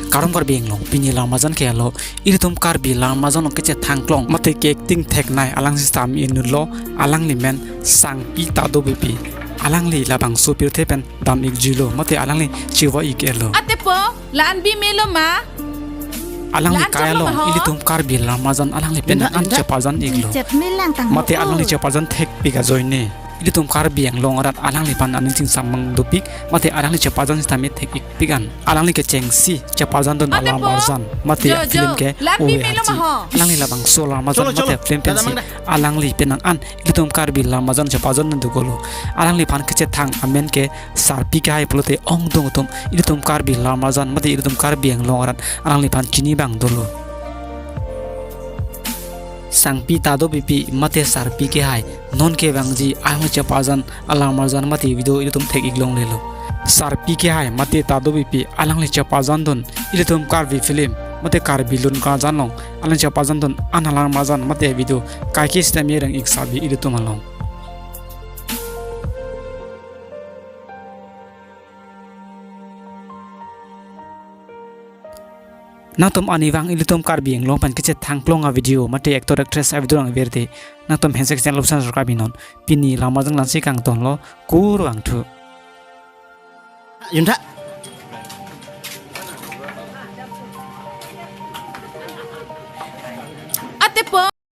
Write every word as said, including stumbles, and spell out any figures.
Kardom Karbi Anglong, pini alam arjan ke alo, ilitum Karbi alam arjan along kechethang klong mate ke-acting theknei alang sitame inutlo, alangli men Sangpi Tado Beypi. Alangli labangso pirthe pen dam-ikjuilo mate alangli chewa-ik-etlo. Atepo, la-an bi melo ma? Alangli la-an kai choklo along ma ho? Ilitum Karbi alam arjan alangli pen inda, an inda, chepajan-iklo. Chet melang tang mate ho. Alangli chepajan thekpik ajoine ilitum Karbi Anglong arat alangliphan aning chingsam abang dopik mate alangli chepajan sitame thek-ikpik an. Alangli kechengsi chepajandun alam arjan mate jo, jo, film ke la-an bi ove melo ma ho? Alangli labangso alam arjan cholo, cholo, mate film pensi dada mangda. Alangli penang an ilitum Karbi alam arjan chepajandun dokoklo. Alangliphan kechethang amen ke Sarpi Kehai pulote ongdung atum ilitum Karbi alam arjan mate ilitum Karbi Anglong arat alangliphan chini abang dolo. Sangpi Tado Beypi mate Sarpi Kehai non kevangji alangli chepajan alam arjan mate video ilitum thek-ik longlelo. Sarpi Kehai mate Tado Beypi alangli chepajandun ilitum Karbi film mate Karbi lun karjan along alangli chepajandun an alam arjan mate video kaike sitame reng-ik sabi ilitum along. Nangtum arnivang ilitum Karbi Anglong pen kechethang klong avideo mate actor actress avideo nangverte, nangtum handshake channel option subscribe non. Pini alam arjan langsi kangtonlo, kurvangthu. Yuntha.